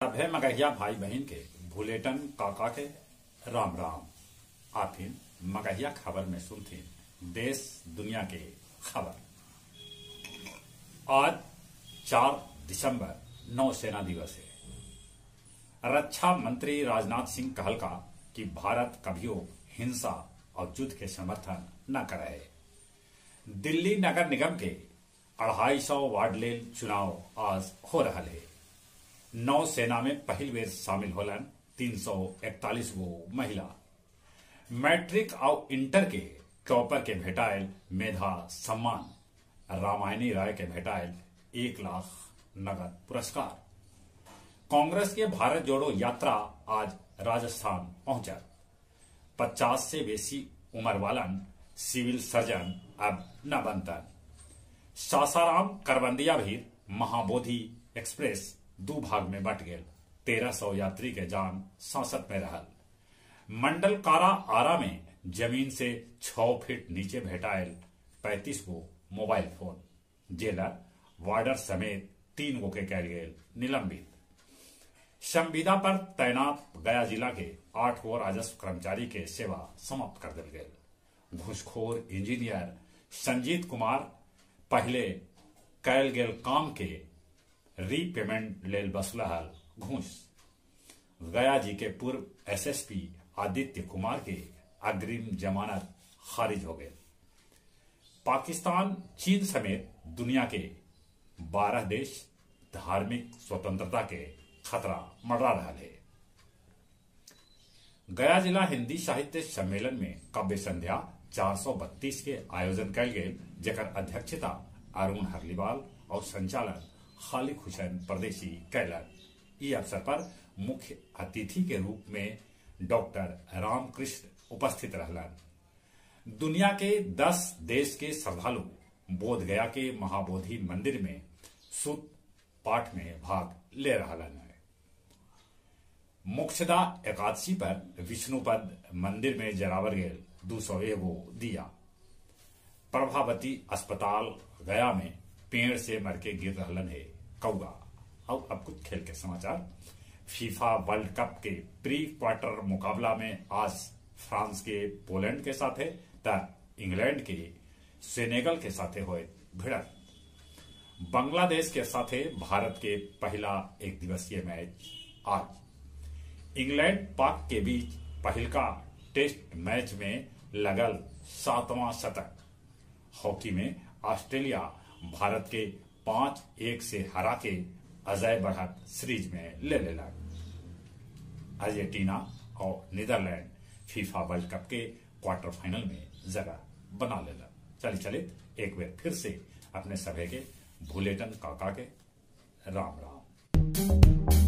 सभे मगहिया भाई बहन के भुलेटन काका के राम राम। आफिन मगहिया खबर में सुनथिन देश दुनिया के खबर। आज 4 दिसंबर नौसेना दिवस है। रक्षा मंत्री राजनाथ सिंह कहलका कि भारत कभियो हिंसा और युद्ध के समर्थन न करे। दिल्ली नगर निगम के 250 वार्ड लेल चुनाव आज हो रहा है। नौसेना में पहली बेर शामिल होलन 341 गो महिला। मैट्रिक और इंटर के टॉपर के भेटायल मेधा सम्मान। रामायणी राय के भेटायल 1 लाख नगद पुरस्कार। कांग्रेस के भारत जोड़ो यात्रा आज राजस्थान पहुंचा। 50 से बेसी उम्र वालन सिविल सर्जन अब न बनतन। सासाराम करबंदिया भीर महाबोधि एक्सप्रेस 2 भाग में बट गए। 1300 यात्री के जान सांसत में रहल। मंडलकारा आरा में जमीन से 6 फीट नीचे भेटायल 35 गो मोबाइल फोन। जेलर वार्डर समेत 3 गो के कैल गेल निलंबित। संविदा पर तैनात गया जिला के 8 गो राजस्व कर्मचारी के सेवा समाप्त कर दिल गेल। घूसखोर इंजीनियर संजीत कुमार पहले कैल गेल काम के रीपेमेंट लेल बसलहल घूस। गया जी के पूर्व एसएसपी आदित्य कुमार के अग्रिम जमानत खारिज हो गए। पाकिस्तान चीन समेत दुनिया के 12 देश धार्मिक स्वतंत्रता के खतरा मंडरा रहा है। गया जिला हिंदी साहित्य सम्मेलन में काव्य संध्या 432 के आयोजन कैल गेल, जेकर अध्यक्षता अरुण हरलीवाल और संचालन खालिक हुसैन परदेशी कैलन। ई अवसर पर मुख्य अतिथि के रूप में डॉक्टर रामकृष्ण उपस्थित रहलन। दुनिया के 10 देश के श्रद्धालु बोध गया के महाबोधि मंदिर में सुत पाठ में भाग ले रहलन है। मोक्षदा एकादशी पर विष्णुपद मंदिर में जरावर गेल 201 दिया। प्रभावती अस्पताल गया में पेड़ से मर के गिर रहलन है कौआ। और अब कुछ खेल के समाचार। फीफा वर्ल्ड कप के प्री क्वार्टर मुकाबला में आज फ्रांस के पोलैंड के साथ है त इंग्लैंड के सेनेगल के साथ हुए भिड़ंत। बांग्लादेश के साथ भारत के पहला एक दिवसीय मैच आज। इंग्लैंड पाक के बीच पहलका टेस्ट मैच में लगल 7वां शतक। हॉकी में ऑस्ट्रेलिया भारत के 5-1 से हरा के अजय बढ़त सीरीज में ले लेला। अर्जेंटीना और नीदरलैंड फीफा वर्ल्ड कप के क्वार्टर फाइनल में जगह बना लेला। चले चले एक बार फिर से अपने सभे के भुलेटन काका के राम राम।